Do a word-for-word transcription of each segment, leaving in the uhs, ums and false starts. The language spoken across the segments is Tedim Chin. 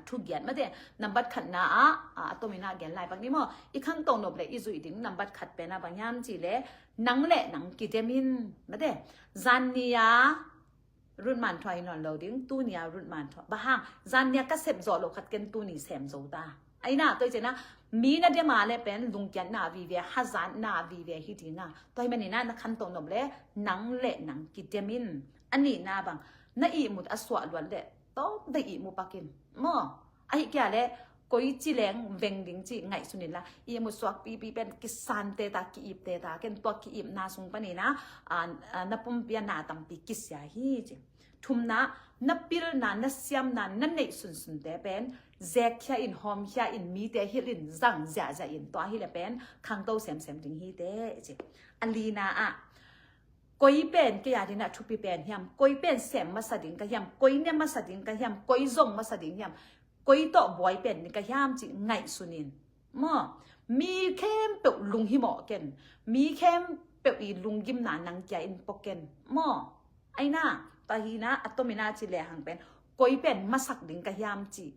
Thugiat mate, nambat khatna ah, a, a tomin ah gen lai pak ni maw. I khantoh nop le i zuih ding nambat khat pen ah bang hiam cih le, nang le nang kidem in mate. Zan ni a Ruth Manthua hi nawn lo ding, tuni a Ruth Manthua. Bang hang, zan ni a ka sep zawh loh khat ken tuni sem zo ta. Ahi na, tua hi ciang a, mi na dem a le pen lungkiatna vive, hazatna vive hi ding a. Tua hi manin ah na khantoh nop le, nang le nang kidem in. A nihna bang, na ihmut a suah luat le, tawm dai ihmu pak in. Maw, ahi kei a le, koi ci leng veng ding cih ngaihsun in la, ihmut suak pipi pen kisante ta, ki-ipte ta, ken tua ki-ipna sung panin ah, a, a, na pumpi ah na tampi kisia hi ci. Thumna, na pilna, na siamna, na neih sunsunte pen, zekkhia in, hawmkhia in, mite hilh in, zang ziahziah in, tua hi le pen, khangto semsem ding hi te ci. A lina ah, koi pen kei a ding ah thupi pen hiam, koi pen sem masa ding ka hiam, koi ne masa ding ka hiam, koi zong masa ding hiam, koi tawh buai pen ding ka hiam cih ngaihsun in. Maw, mi khempeuh lunghimawh ken, mi khempeuh i lunggimna nang kia in pok ken. Maw, ahi na, tua hi na, a tomin ah ci le hang pen, koi pen masak ding ka hiam cih,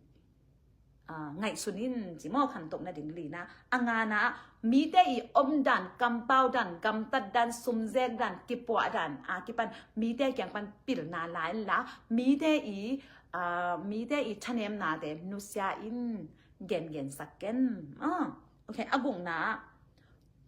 a, ngaihsun in ci maw, khantoh nading lina. A ngana, mite i omdan, kampau dan, gamtat dan, sumzek dan, kipuah dan a kipan, mite kiang pan pilna la in la, mite i, a, mite i thanemnate nusia in gengensak ken. A, ok, a gukna,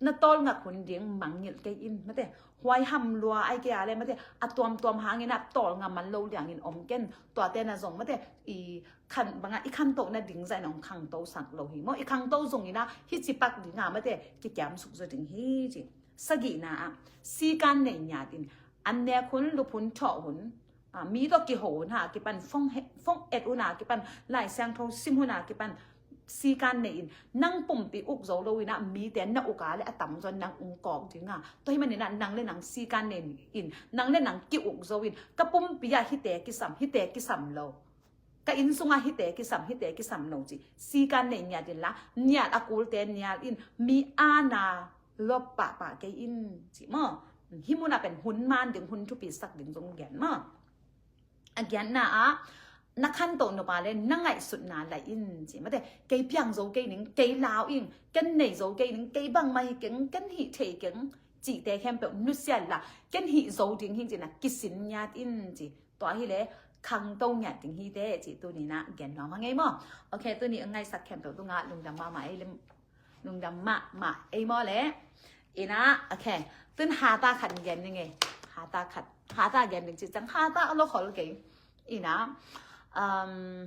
na tawlngak hun ding mangngilh kei in mate. Huaiham lua ahi kei a le mate, a tuamtuam hangin ah tawlnga man lo liangin om ken. Tuate na zong mate, i khan, bang ah, i khantoh nading zah in hong khangtosak lo hi maw. I khangto zongin ah hih ci pak ding a mate, kikiamsuk zaw ding hi ci. Sagihna ah, sikan nei ngiat in, an nek hun, lup hun, thawh hun, a, mi tawh kiho hun a kipan, phone he, phone et hun a kipan, Lai Siangtho sim hun a kipan, sikan nei in, nang pumpi uk zo lo in ah, mite na uk a le a tamzaw nang ung kawk ding a. Tua hi manin ah, nang le nang sikan nei in, nang le nang ki-uk zo in, ka pumpi ah hihte kisam, hihte kisam lo, ka inn sungah hihte kisam, hihte kisam lo ci. Sikan nei ngiat in la, nial a kulte nial in, mi ana lop pahpah kei in ci maw. Hih mun ah pen hun man ding, hun thupi sak ding zong gen maw. A giatna ah, na khantoh nop a le na ngaihsutna lai in ci mate. Kei piang zo kei ning, kei lau ing, ken nei zo kei ning, kei bangmah hi keng, ken hih thei keng, cihte khempeuh nusia in la, ken hih zo ding hing ci na kisin ngiat in ci. Tua hi le khangto ngiat ding hi te ci, tuni na gen nuam hang ei maw. Ok, tuni a ngaihsak khempeuh tungah lungdam mahmah ei lim. Lungdam mahmah ei maw le. Ina, ok. Tun hata khat gen ding ei. Hata khat. Hata gen ding ci ciang hata a lo khol kei. Ina, um,